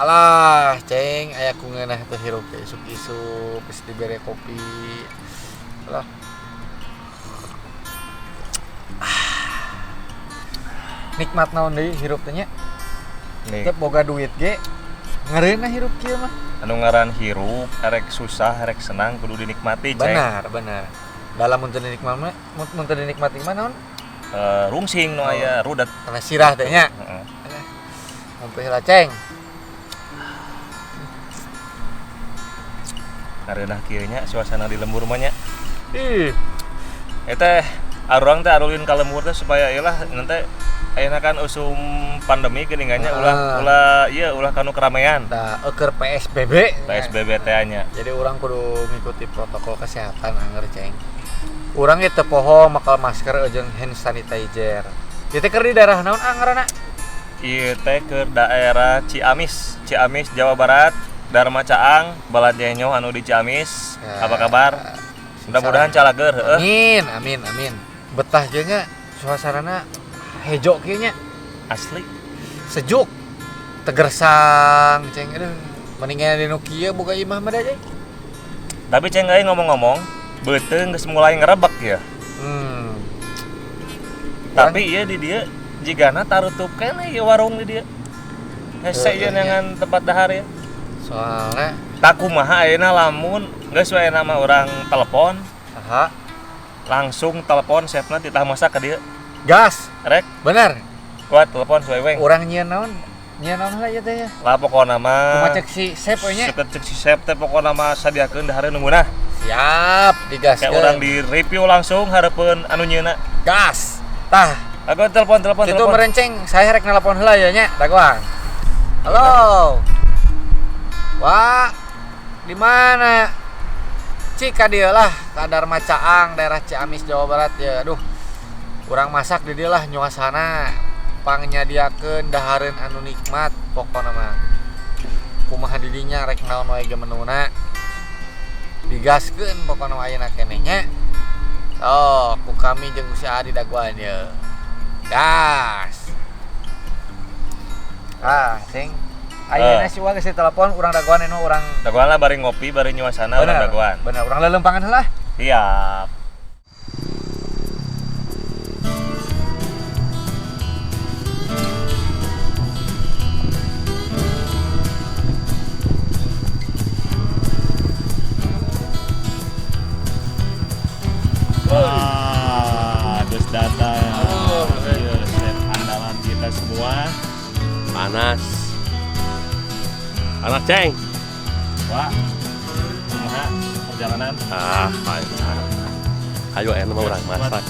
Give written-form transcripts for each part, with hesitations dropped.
Alah, ceng, aya ku ngeunah teh hirup teh isuk-isuk geus dibere kopi. Alah. Nikmat naon deui hirup teh nya? Teu boga duit ge ngeureunah hirup kieu mah. Anu ngaran hirup, erek susah, erek senang kudu dinikmati, ceng. Benar, benar. Dalam mun teu dinikmati, mun teu dinikmati mah naon? Rungsing nu aya rudet. Karena sirah teh nya. Heeh. Ngopi heula, ceng. Ngareunah kieu nya suasana di lembur mah nya. Ih. Eta arurang teh arulin ka lembur teh supaya ieu lah nanti ayeuna kan usum pandemi geuningan nya ulah ulah ieu ulah kanu keramaian. Tah eukeun PSBB. PSBB teh nya. Jadi urang kudu ngikuti protokol kesehatan anger ceng. Urang ge teu poho makal masker jeung hand sanitizer. Ieu teh keur di daerah naon ngaranna? Ieu teh keur daerah Ciamis, Ciamis Jawa Barat. Dharma Caang, Balanyenyo anu di Ciamis. Ya. Apa kabar? Mudah-mudahan calager heueuh. Amin, amin, amin. Betah ge nya suasanana hejo kieu nya. Asli. Sejuk. Tegersang, ceng. Aduh, mendingan di nu kieu boga imah mah da, ceng. Tapi ceng euy ngomong-ngomong, beuteung geus mulai ngerebek ya. Tapi ieu di dieu jigana tarutup keneh ieu warung di dieu. Hese ieu neangan tempat dahar ya. Soalnya tak kumaha ayeuna lamun geus we nama urang telepon. Aha. Langsung telepon chefna titah masak ka dieu. Gas. Rek. Bener. Kuat telepon suwe weng. Urang nyieun naon? Nyieun naon heula ieu teh ya? Lah pokona mah. Kumaha cek si chef we nya? Seukeut cek si chef teh pokona mah sadiakeun dahareun nu ngeunah. Siap, digaskeun. Kayak urang di review langsung hareupeun anu nyieunna. Gas. Tah. Aku telepon telepon Kitu merenceng, saya rek nelpon heula ya nya, dagoan. Halo. Wah, di mana? Cik ka dieu lah, ka Dharma Caang, daerah Ciamis, Jawa Barat ya. Aduh, urang masak di dieu lah nyuasana pangnyadiakeun dahareun anu nikmat pokona mah. Kumaha di dinya rek naon wae ge menuna. Digaskeun pokona mah ayeuna keneh nya. Oh, ku kami jeung si Adi dagoan ye. Gas. Ah, cing. Ayeuna si Uwa geus ditelepon urang dagoan anu urang dagoan lah bari ngopi bari nyuasana urang dagoan. Bener, urang lelempangan heula. Siap. Wah, geus datang. Ieu chef andalan kita semua. Panas. Anak ceng. Wah, kumaha perjalanan? Ah, lancar. Ayo enak mah urang masak.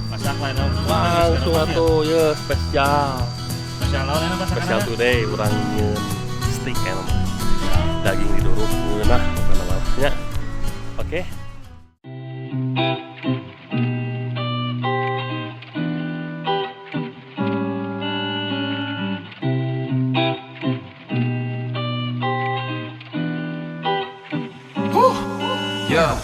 Masak lain naon? Langsung atuh ye spesial. Spesial naon enak masakan? Spesial today urang nyeun steak enak mah. Daging diduruk ngeunah pokona mah nya. Oke. Yeah.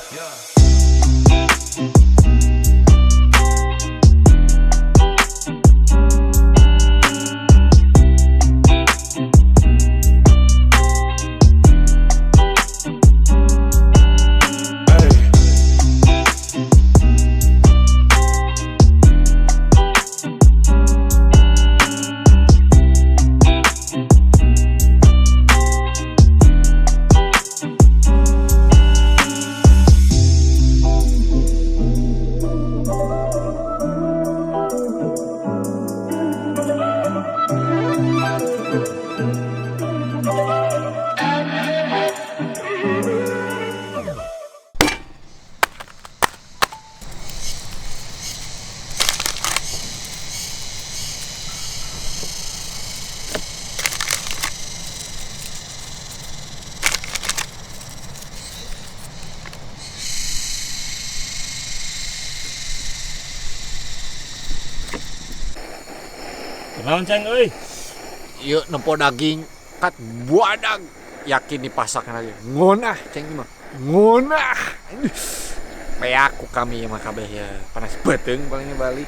Naon ceng euy? Ieu nempo daging kat buadag yakin dipasakna lagi. Ngeunah ceng mah. Ngeunah. Peak ku kami mah kabeh ya. Panas beuteung palingnya balik.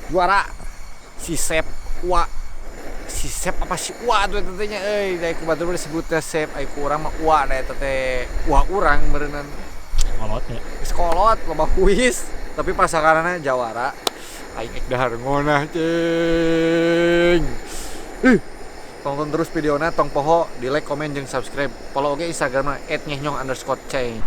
Juara si Sep wa si Sep apa si Uwa tuh eta teh nya euy, da ku batur disebut teh Sep, ai ku urang mah Uwa da eta teh. Uwa urang beureunan. Kolotnya. Geus kolot loba kuis, tapi pasakanana jawara. Aing ek dahar ngonah cing. Ih. Tonton terus videona, tong poho di like, komen jeung subscribe. Follow oge Instagramna @nyenyong_ceng.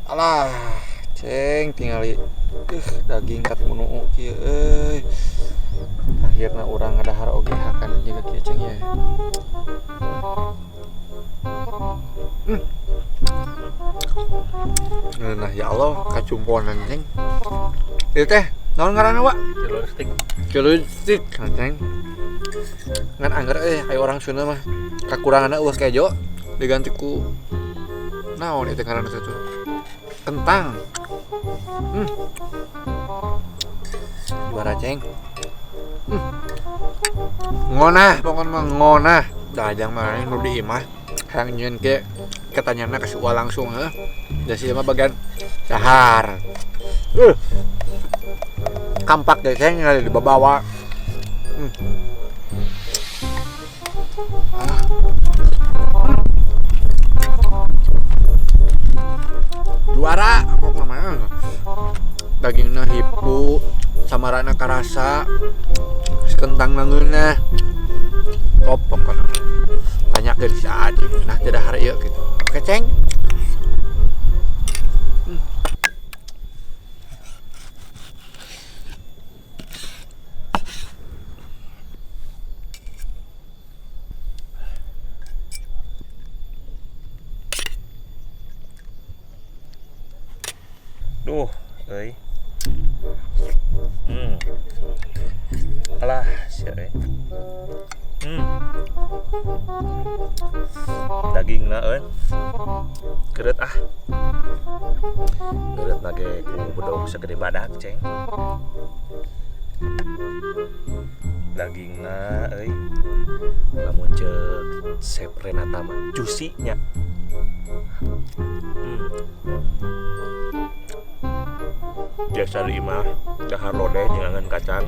Alah, ceng tingali daging kat munu kieu euy. Akhirna urang ngadahar oge hakan jiga kieu ceng ye. Nah, ya Allah, kacumponan ceng. Ieu teh naon ngaranna, Wak? Sirloin steak. Sirloin steak, ceng. Ngan angger euy aya orang Sunda mah kakuranganna eueuh kejo diganti ku naon ieu teh ngaranna teh tuh? Kentang. Juara ceng. Ngonah pokoknya mah ngonah. Dajang mah nu di imah hayang nyieun ke ketanyana ka si Uwa langsung heuh. Da si mah bagian dahar. Kampak deh ceng ada di babawa. Juara pokoknya mah. Dagingna hipu, samarana karasa, kentang ngeunah. Top pokoknya. Tanyakeun si Adi, nah tidak hari ieu gitu. Oke, ceng. Duh, euy. Alah, sia euy. Dagingna euy. Keureut ah. Keureut ge ku bedog sagede badak, ceng. Dagingna euy. Lamun ceuk Chef Renata mah juicy nya. Biasa di imah dahar lodeh jeung angan kacang.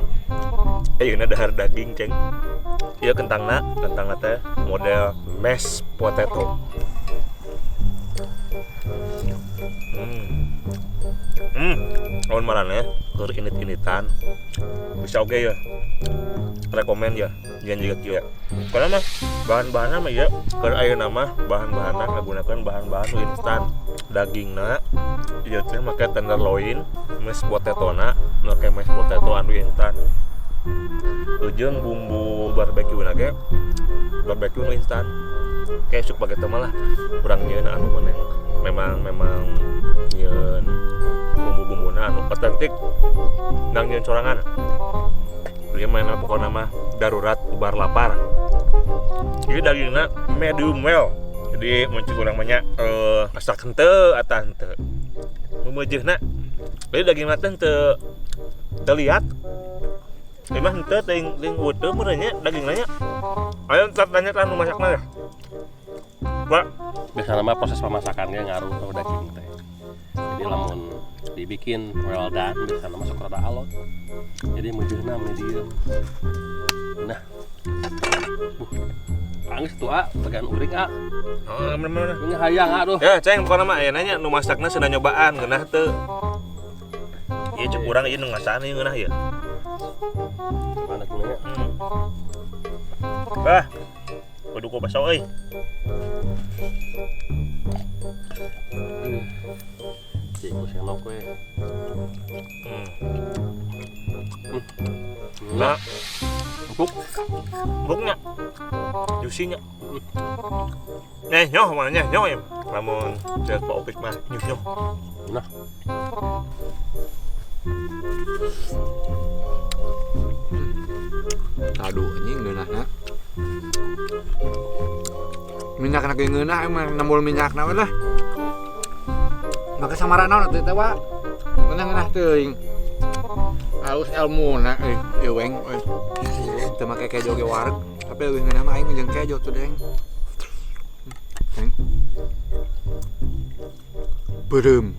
Ayeuna dahar daging, ceng. Ieu kentangna teh model mashed potato. Lamun maraneh keur init-initan bisa oge ya. Rekomen ya, jangan juga kieu. Karena mah bahan-bahanna mah ieu keur ayeuna mah bahan-bahanna ngagunakeun bahan-bahan nu instan. Dagingna ieu teh make tenderloin, mashed potato-na make mashed potato anu instan. Ujung bumbu barbecue na ge barbecue nu instan. Kayak sok bageto mah lah urang nyieun anu maneh memang nyieun bumbu-bumbuna anu otentik nang nyieun sorangan. Ieu mah pokona mah darurat ubar lapar. Ieu dagingna medium well. Jadi mun cik urang mah nya masak henteu atah henteu. Meumeujeuna. Jadi dagingna teh teu liat. Emang henteu teuing teuing weuteung meureun nya dagingna nya. Ayo ntar tanya kan nu masakna ya. Pak, Biasanya mah proses pemasakannya ngaruh ke daging teh. Jadi lamun dibikin well done biasanya masuk rada alot. Jadi meujeuhna medium. Nah. Angis tuh ah, bagian urik ah. Oh, bener-bener. Ini hayang ah duh. Ya, ceng pokona mah aya nanya nu masakna cenah nyobaan ngeunah teu. Ieu cek urang ieu nu ngasaan ieu ngeunah ieu. Mana gulanya? Ah. Kudu ku baso euy. Cik, ku senok we. Nah, Empuk. empuknya. Juicy-nya. Nyoh mana nyoh ya. Lamun cek Pak Opik mah nyoh. Nah. Aduh anjing ngeunahna. Minyakna ge ngeunah emang nembul minyakna we lah. Maka samara naon atuh teh wa. Ngeunah-ngeunah teuing. Halus elmuna euy, ieu weng euy. Teu make kejo ge wareg, tapi leuwih ngeunah mah aing jeung kejo tuh deng. Deng. Beureum.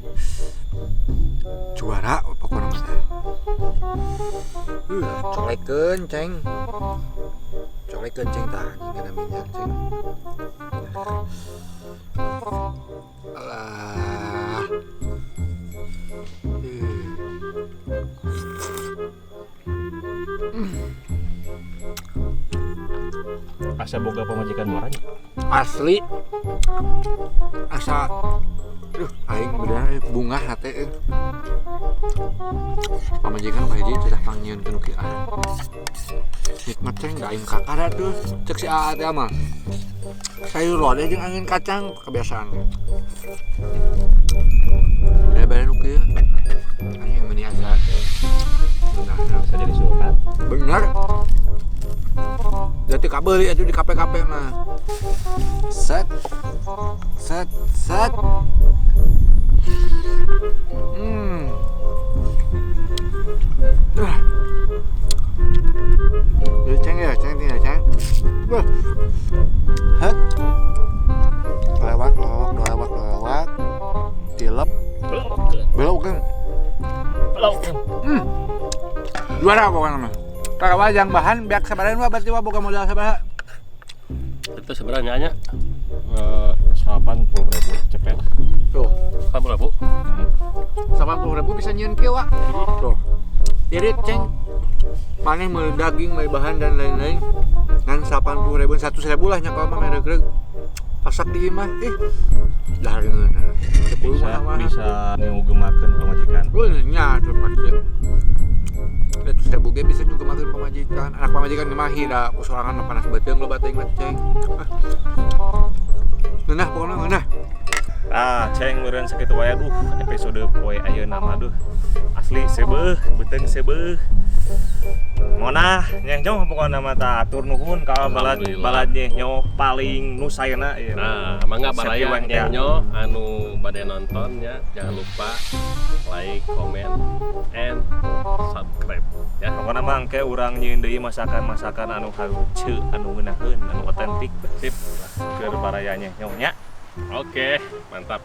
Juara pokokna mah teh. Colekeun ceng. Colekeun ceng tah anjing kana minyak ceng. Alah. Asa boga pamajikan murahnya. Asli. Asa duh aing bener bungah hate euy. Pamajikan mah hiji teh pangnyieunkeun kieu ah. Nikmat ceng da aing kakara tuh cek si Aa teh mah. Sayur lodeh jeung angin kacang kebiasaan. Udah bae nu kieu. Anjing meni asa. Ngeunahna. Bisa jadi sultan. Bener. Jadi kabeuli atuh di KPKP mah. Set. Set, set. Ya ceng ya, ceng tinggal ceng. Wah. Het. Lewat, lewat, lewat, lewat. Tilep. Belok kan. Belok. Juara pokoknya mah. Kalau wajang bahan biak sabaran wah berarti wah boga modal sabaraha. Itu sebenarnya nya 80.000 cepet. Tuh, 80.000. 80.000 bisa nyieun kieu wa. Tuh. Irit ceng. Maneh meuli daging, meuli bahan dan lain-lain. Ngan 80.000, 100.000 lah nya kalau mah meregreg. Pasak di imah ih. Dahar ngeunah. Bisa bisa nyugemakeun pamajikan. Oh nya tuh pasti. 100.000 ge bisa nyugemakeun pamajikan. Anak pamajikan gemahi da ku sorangan mah panas beuteung loba teuing mah ceng. Ngeunah pokona ngeunah. Ah, ceng meureun sakitu wae aduh episode poe ayeuna mah aduh. Asli seubeuh, beuteung seubeuh. Ngonah nyeh nyoh pokona mah tah atur nuhun ka balad balad nyeh nyoh paling nu saena ieu. Nah, mangga baraya nyeh nyoh anu bade nonton nya jangan lupa like, comment, and subscribe ya. Pokona mah engke urang nyieun deui masakan-masakan anu haruceu, anu ngeunaheun, anu otentik. Sip. Keur baraya nyeh nyoh nya. Oke, mantap.